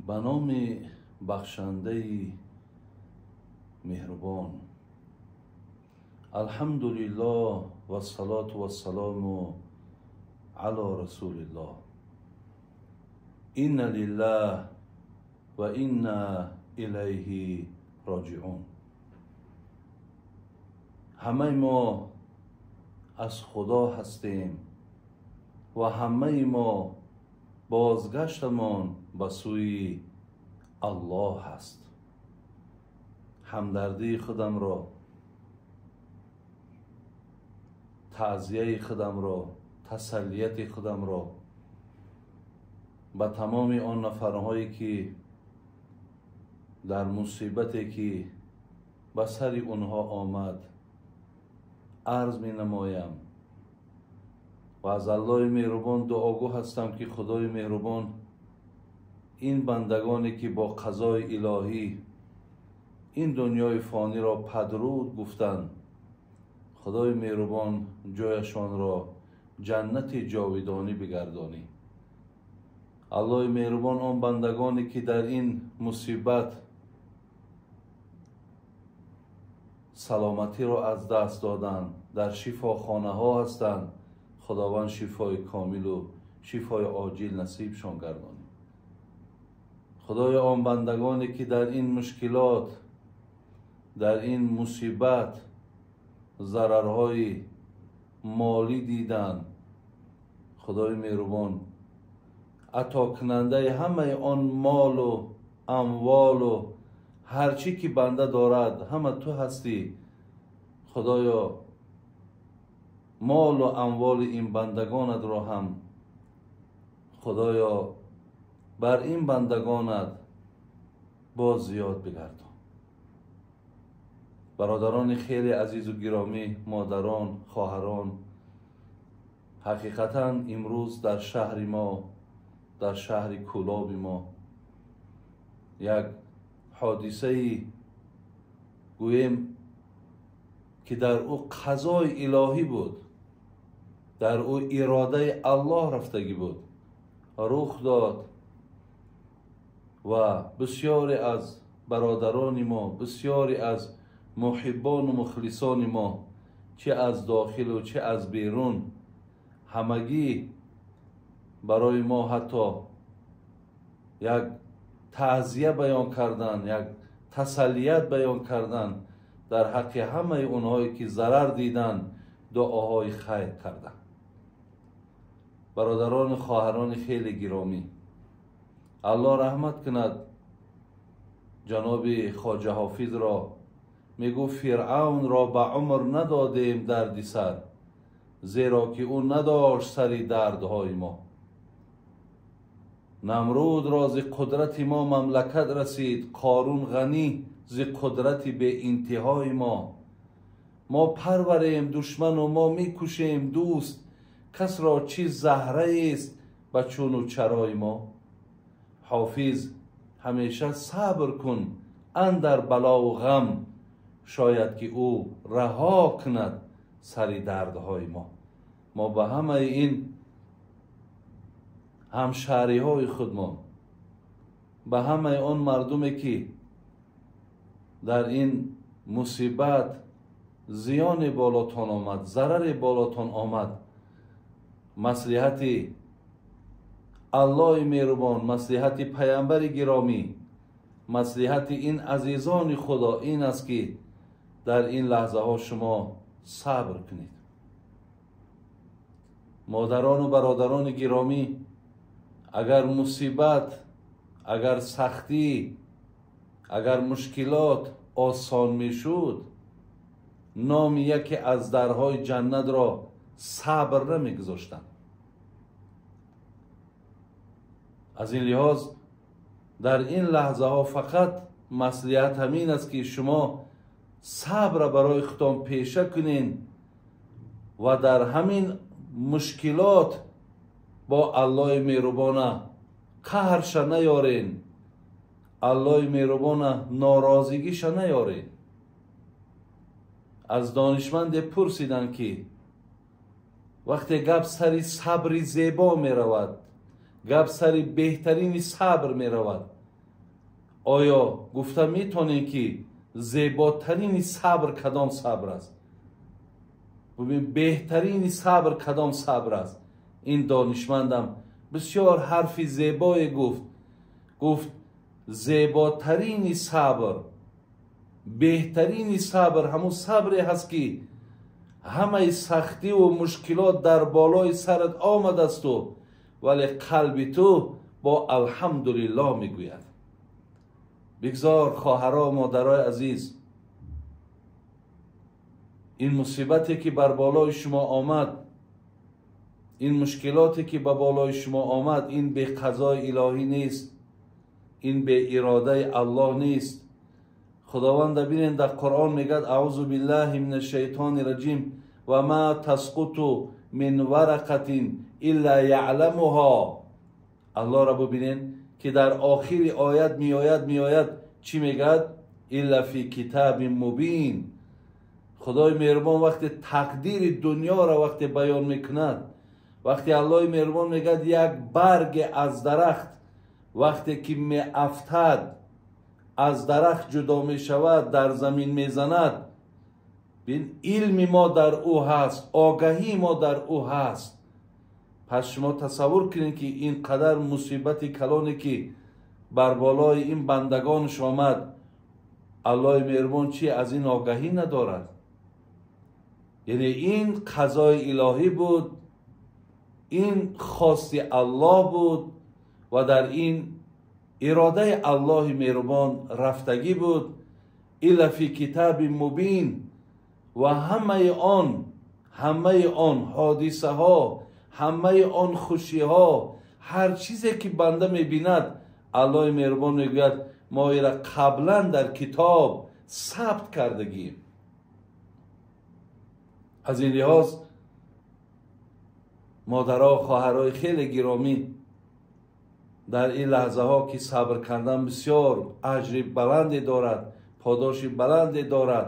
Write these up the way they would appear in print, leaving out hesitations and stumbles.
Ба номи бахшандаи меҳрубон. Алҳамдулиллоҳ вассалоту вассалому ало расулиллоҳ. Инна лиллаҳ ва инна илайҳи роҷиун. Ҳамаи мо аз Худо ҳастем ва ҳамаи мо бозгаштамон ба сӯи Аллоҳ ҳаст. Ҳамдардии худамро, таъзияи худамро, тасаллияти худамро ба тамоми он нафарҳое ки дар мусибате ки ба сари онҳо омад арз менамоям ва аз Аллоҳи меҳрубон дуогӯ ҳастам ки Худои меҳрубон ин бандагоне ки бо қазои илоҳӣ ин дунёи фониро падруд гуфтанд, Худои меҳрубон ҷояшонро ҷаннати ҷовидонӣ бигардонӣ. Аллоҳи меҳрубон он бандагоне ки дар ин мусибат саломатиро аз даст доданд, дар шифохонаҳо ҳастанд, Худованд шифои комилу шифои оҷил насибшон гардонӣ. Худои он бандагоне ки дар ин мушкилот, дар ин мусибат зарарҳои молӣ диданд, Худои меҳрубон атокунандаи ҳамаи он молу амволу ҳар чӣ ки банда дорад ҳама ту ҳастӣ. Худоё, молу амволи ин бандагонатро ҳам Худоё бар ин бандагонат боз зиёд бигардон. Бародарони хеле азизу гиромӣ, модарон, хоҳарон, ҳақиқатан имрӯз дар шаҳри мо, дар шаҳри Кӯлоби мо як ҳодисаи гӯем ки дар ӯ қазои илоҳӣ буд, дар ӯ иродаи Аллоҳ рафтагӣ буд, рух дод ва бисёре аз бародарони мо, бисёре аз муҳиббону мухлисони мо, чӣ аз дохилу чӣ аз берун, ҳамагӣ барои мо ҳатто як таъзия баён кардан, як тасаллият баён кардан дар ҳаққи ҳамаи онҳое ки зарар диданд, дуоҳои хайр карданд. Бародарону хоҳарони хеле гиромӣ, Аллоҳ раҳмат кунад ҷаноби Хоҷа Ҳофизро, мегуфт: Фиръавнро ба умр надодем дарди сар, зеро ки ӯ надошт сари дардҳои мо. Намрудро зи қудрати мо мамлакат расид, Қорун ғанӣ зи қудрати беинтиҳои мо. Мо парварем душману мо мекушем дӯст, касро чӣ заҳраест ба чуну чарои мо. Ҳофиз, ҳамеша сабр кун андар балову ғам, шояд ки ӯ раҳо кунад сари дардҳои мо. Мо ба ҳамаи ин ҳамшаҳриҳои худмон, ба ҳамаи он мардуме ки дар ин мусибат зиёне болотон омад, зараре болотон омад, маслиҳати Аллоҳи меҳрубон, маслиҳати паямбари гиромӣ, маслиҳати ин азизони Худо ин аст ки дар ин лаҳзаҳо шумо сабр кунед. Модарону бародарони гиромӣ, агар мусибат, агар сахтӣ, агар мушкилот осон мешуд, номи яке аз дарҳои ҷаннатро сабр намегузоштанд. Аз ин лиҳоз дар ин лаҳзаҳо фақат маслиҳат ҳамин аст ки шумо сабра барои худтон пеша кунед ва дар ҳамин мушкилот бо Аллоҳи меҳрубона қаҳрша наёрен, Аллоҳи меҳрубона норозигиша наёрен. Аз донишманде пурсиданд ки вақте гап сари сабри зебо меравад, гап сари беҳтарини сабр меравад, Оё гуфта метонем, ки зеботарини сабр кадом сабр аст? Бубин, беҳтарини сабр кадом сабр аст? Ин донишмандам бисёр ҳарфи зебое гуфт. Гуфт: зеботарини сабр, беҳтарини сабр ҳамун сабре ҳаст, ки ҳамаи сахтиву мушкилот дар болои сарат омадасту, вале қалби ту бо алҳамдулиллоҳ мегӯяд. Бигзор, хоҳаро, модарои азиз, ин мусибате, ки бар болои шумо омад, ин мушкилоте, ки ба болои шумо омад, ин беқазои илоҳӣ нест, ин беиродаи Аллоҳ нест. Худованда, бинен, дар Қуръон мегӯяд: аъузу биллаҳи мин ашшайтони раҷим, ва ма тасқуту мин варақатин илла яъламуҳо. Аллоҳро бубинен, ки дар охири оят меояд, чӣ мегӯяд? Илла фи китаби мубин. Худои меҳрубон вақте тақдири дунёро вақте баён мекунад, вақте Аллоҳи меҳрубон мегӯяд, як барге аз дарахт вақте ки меафтад, аз дарахт ҷудо мешавад, дар замин мезанад, бин, илми мо дар ӯ ҳаст, огаҳии мо дар ӯ ҳаст. Пас шумо тасаввур кунед, ки ин қадар мусибати калоне, ки бар болои ин бандагонаш омад, Аллоҳи меҳрубон чӣ, аз ин огаҳӣ надорад? Яъне ин қазои илоҳӣ буд, ин хости Аллоҳ буд ва дар ин иродаи Аллоҳи меҳрубон рафтагӣ буд. Илла фи китаби мубин. Ва ҳамаи он ҳодисаҳо, ҳамаи он хушиҳо, ҳар чизе, ки банда мебинад, Аллоҳи меҳрубон мегӯяд, мо ира қаблан дар китоб сабт кардагием. Аз ин лиҳоз, модаро, хоҳарои хеле гиромӣ, дар ин лаҳзаҳо, ки сабр кардан бисёр аҷри баланде дорад, подоши баланде дорад,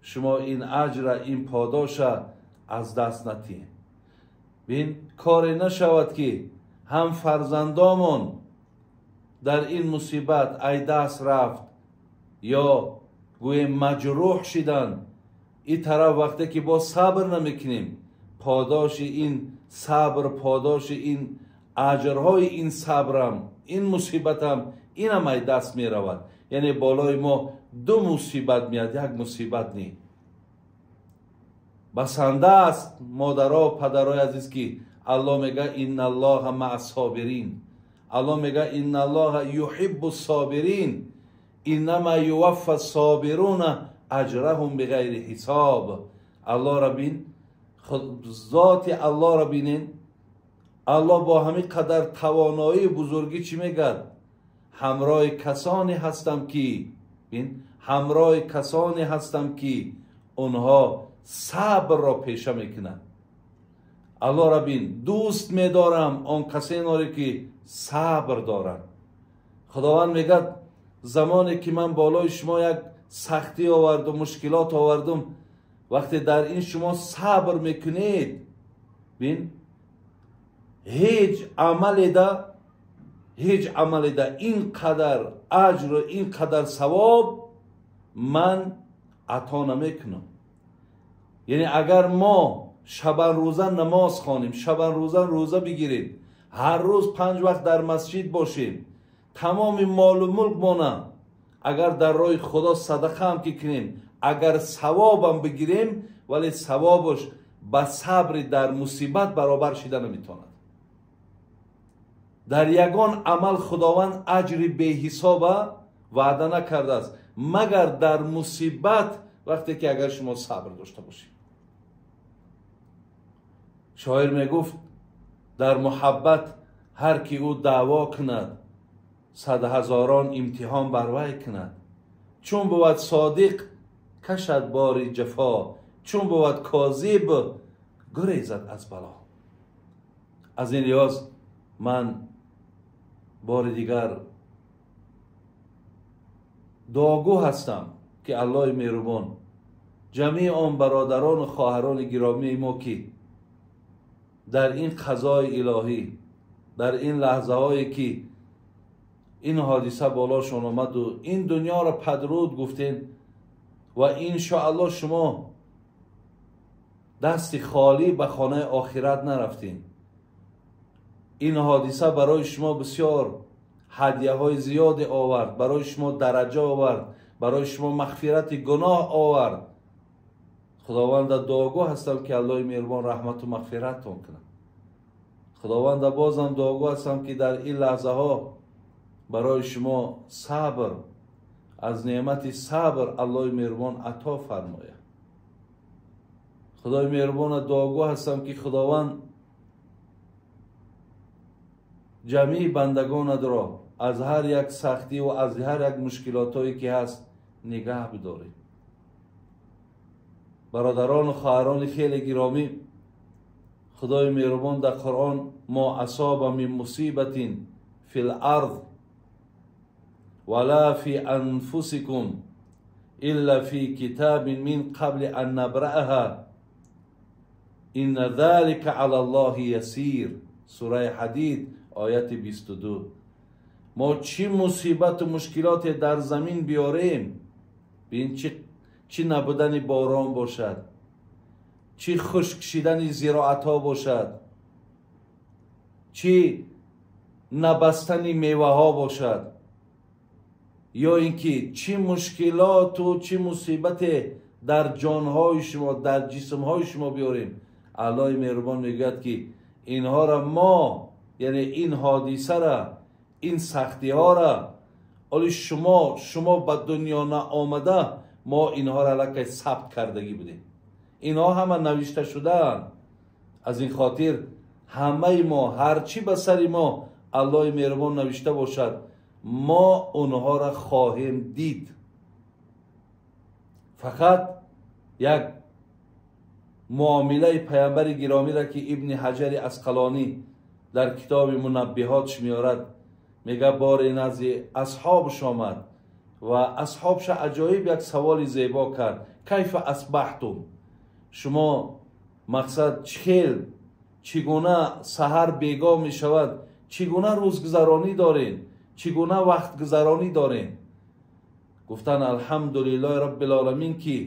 шумо ин аҷра, ин подоша аз даст натиҳед. Бин, коре нашавад, ки ҳам фарзандомон дар ин мусибат ай даст рафт ё гӯем маҷрӯҳ шиданд. Ин тараф вақте ки боз сабр намекунем, подоши ин сабр, подоши ин аҷрҳои ин сабрам, ин мусибатам, инам ай даст меравад. Яъне болои мо ду мусибат меяд, як мусибат не. Басанда аст, модаро, падарои азиз, ки Аллоҳ мега: инналлоҳа маа собирин. Аллоҳ мега: инналлоҳа юҳиббу собирин, иннама юваффа собируна аҷраҳум биғайри ҳисоб. Аллоҳро бин, зоти Аллоҳро бинен. Аллоҳ бо ҳамин қадар тавоноии бузургӣ чӣ мегӯяд? Ҳамроҳи касоне ҳастам, ки, бин, ҳамроҳи касоне ҳастам, ки онҳо сабрро пеша мекунанд. Аллоҳро бин, дӯст медорам он касеноре, ки сабр доранд. Худованд мегӯяд, замоне ки ман болои шумо як сахтӣ овардум, мушкилот овардум, вақте дар ин шумо сабр мекунед, бин, ҳеҷ амаледа ин қадар аҷру ин қадар савоб ман ато намекунам. Яъне агар мо шабанрӯза намоз хонем, шабанрӯза рӯза бигирем, ҳар рӯз панҷ вақт дар масҷид бошем, тамоми молу мулкмона агар дар роҳи Худо садақаам ки кунем, агар савобам бигирем, вале савобаш ба сабри дар мусибат баробар шида наметавонад. Дар ягон амал Худованд аҷри беҳисоба ваъда накардааст, магар дар мусибат, вақте ки агар шумо сабр дошта бошед. Шоир мегуфт: дар муҳаббат ҳар ки ӯ даъво кунад, садҳазорон имтиҳон бар вай кунад. Чун бувад содиқ, кашад бори ҷафо, чун бувад козиб, гурезад аз бало. Аз ин лиҳоз ман бори дигар дуогӯ ҳастам, ки Аллоҳи меҳрубон ҷамъи он бародарону хоҳарони гиромии мо, ки дар ин қазои илоҳӣ, дар ин лаҳзаҳое, ки Ин ҳодиса болошон омаду ин дунёро падруд гуфтем ва иншоаллоҳ шумо дасти холӣ ба хонаи охират нарафтем. Ин ҳодиса барои шумо бисёр ҳадияҳои зиёде овард, барои шумо дараҷа овард, барои шумо мағфирати гуноҳ овард. Худованда дуогӯ ҳастам ки Аллоҳи меҳрубон раҳмату мағфираттон кунад. Худованда бозам дуогӯ ҳастам ки дар ин лаҳзаҳо барои шумо сабр, аз неъмати сабр Аллоҳи меҳрубон ато фармояд. Худои меҳрубона дуогӯ ҳастам ки Худованд ҷамъи бандагонатро аз ҳар як сахтӣ ва аз ҳар як мушкилотҳое ки ҳаст нигаҳ бидоред. Бародарону хоҳарони хеле гиромӣ, Худои меҳрубон дар Қуръон мо асоба мин мусибатин фи ларз вала фи анфусикум илла фи китабин мин қабли ан набраъаҳа инна залика ала Аллоҳи ясир. Сураи Ҳадид ояти 22. Мо чӣ мусибату мушкилоте дар замин биёрем, бин чӣ набудани борон бошад, чӣ хушк шидани зироатҳо бошад, чӣ набастани меваҳо бошад, ё ин ки чӣ мушкилоту чӣ мусибате дар ҷонҳои шумо, дар ҷисмҳои шумо биёрем, Аллоҳи меҳрубон мегӯяд ки инҳоро мо, яъне ин ҳодисара, ин сахтиҳоро оли шумо ба дунё наомада мо инҳоро аллакай сабт кардагӣ будем. Инҳо ҳама навишта шудаанд. Аз ин хотир ҳамаи мо, ҳарчи ба сари мо Аллоҳи меҳрубон навишта бошад, мо онҳоро хоҳем дид. Фақат як муомилаи паямбари гиромиро ки Ибни Ҳаҷари Асқалонӣ дар китоби Мунаббиҳотш меорад, мега боре назди асҳобш омад ва асҳобша аҷоиб як саволи зебо кард: кайфа асбаҳтум, шумо мақсад чӣ хел, чӣ гуна саҳар бегоҳ мешавад, чӣ гуна рӯзгузаронӣ дорем, чӣ гуна вақтгузаронӣ дорем? Гуфтанд: алҳамдулиллоҳи роббил-оламин, ки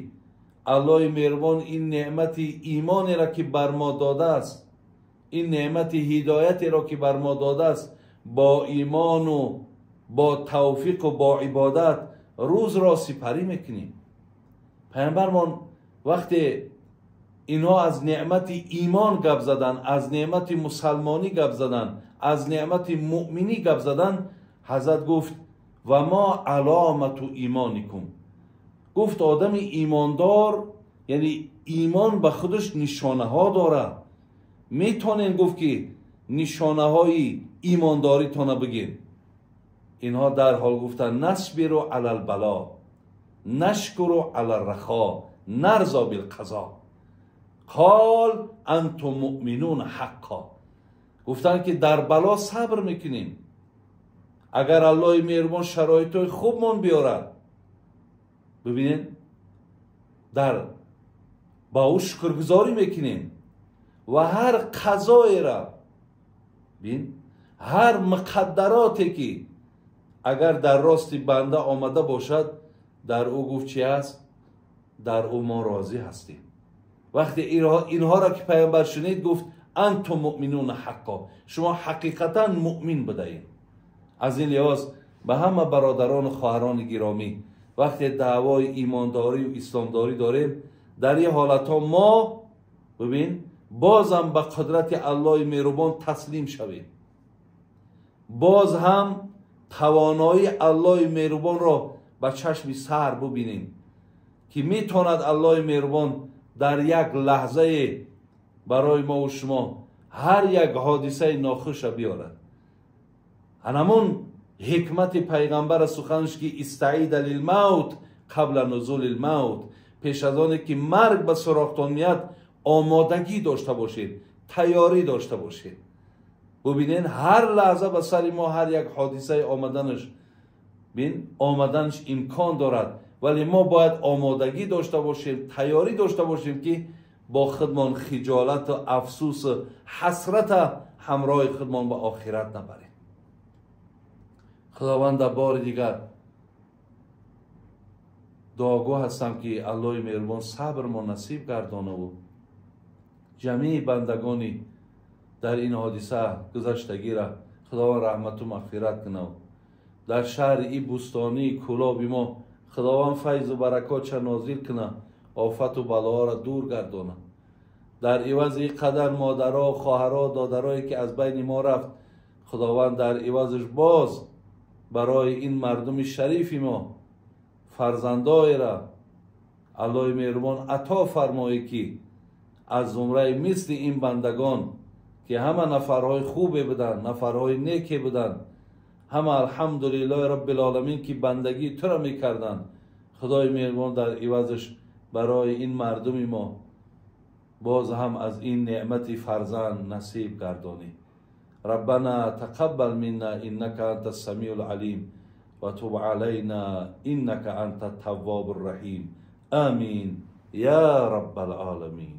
Аллоҳи меҳрубон ин неъмати имонеро ки бар мо додааст, ин неъмати ҳидоятеро ки бар мо додааст, бо имону бо тавфиқу бо ибодат рӯзро сипарӣ мекунем. Паямбармон вақте инҳо аз неъмати имон гап задан, аз неъмати мусалмонӣ гап задан, аз неъмати муъминӣ гап задан, ҳазрат гуфт: ва мо аломату имоникум. Гуфт одами имондор, яъне имон ба худаш нишонаҳо дорад. Метонем гуфт ки нишонаҳои имондоритона бигем. Инҳо дарҳол гуфтанд: насбиру алал бало, нашкуру алар рахо, нарзо билқазо. Қол антум муъминун ҳаққо. Гуфтанд ки дар бало сабр мекунем. Агар Аллоҳи меҳрубон шароитҳои хубмон биёрад, бибинед, дар ба ӯ шукргузорӣ мекунем ва ҳар қазоеро, бин, ҳар муқаддароте ки агар дар рости банда омада бошад, дар ӯ гуфт чи аст? Дар ӯ мо розӣ ҳастем. Вақте инҳоро ки паямбар шунид, гуфт: антум муъминуна ҳаққо, шумо ҳақиқатан муъмин будаед. Аз ин лиҳоз ба ҳама бародарону хоҳарони гиромӣ, вақте даъвои имондорию исломдорӣ дорем, дар ин ҳолатҳо мо бибин, бозам ба қудрати Аллоҳи меҳрубон таслим шавем, боз ҳам тавоноии Аллоҳи меҳрубонро ба чашми сар бубинем, ки метавонад Аллоҳи меҳрубон дар як лаҳзае барои мову шумо ҳар як ҳодисаи нохуша биёрад. Ҳанамун ҳикмати пайғамбара суханш ки истаида лилмавт қабла нузули лмавт, пеш аз оне ки марг ба суроғтон меяд, омодагӣ дошта бошед, тайёрӣ дошта бошед. Бубинед, ҳар лаҳза ба сари мо ҳар як ҳодисаи омаданаш, бин, омаданаш имкон дорад, вале мо бояд омодагӣ дошта бошем, тайёрӣ дошта бошем, ки бо худмон хиҷолату афсӯсу ҳасрата ҳамроҳи худмон ба охират набарем. Худованда, бори дигар дуогӯ ҳастам, ки Аллоҳи меҳрубон сабрмо насиб гардонаву ҷамъи бандагони дар ин ҳодиса гузаштагира Худованд раҳмату мағфират кунав. Дар шаҳри и бӯстонии Кӯлоби мо Худованд файзу баракотша нозил куна, офату балоҳоро дур гардона. Дар ивази ин қадар модаро, хоҳаро, додарое, ки аз байни мо рафт, Худованд дар ивазаш боз барои ин мардуми шарифи мо фарзандоера Аллоҳи меҳрубон ато фармоӣ, ки аз зумраи мисли ин бандагон, ки ҳама нафарҳои хубе буданд, нафарҳои неке буданд, ҳама, алҳамдулиллоҳи роббилоламин, ки бандагии туро мекарданд. Худои меҳрубон дар ивазаш барои ин мардуми мо боз ҳам аз ин неъмати фарзанд насиб гардонӣ. ربنا تقبل منا إنك أنت السميع العليم وتب علينا إنك أنت التواب الرحيم. آمين يا رب العالمين.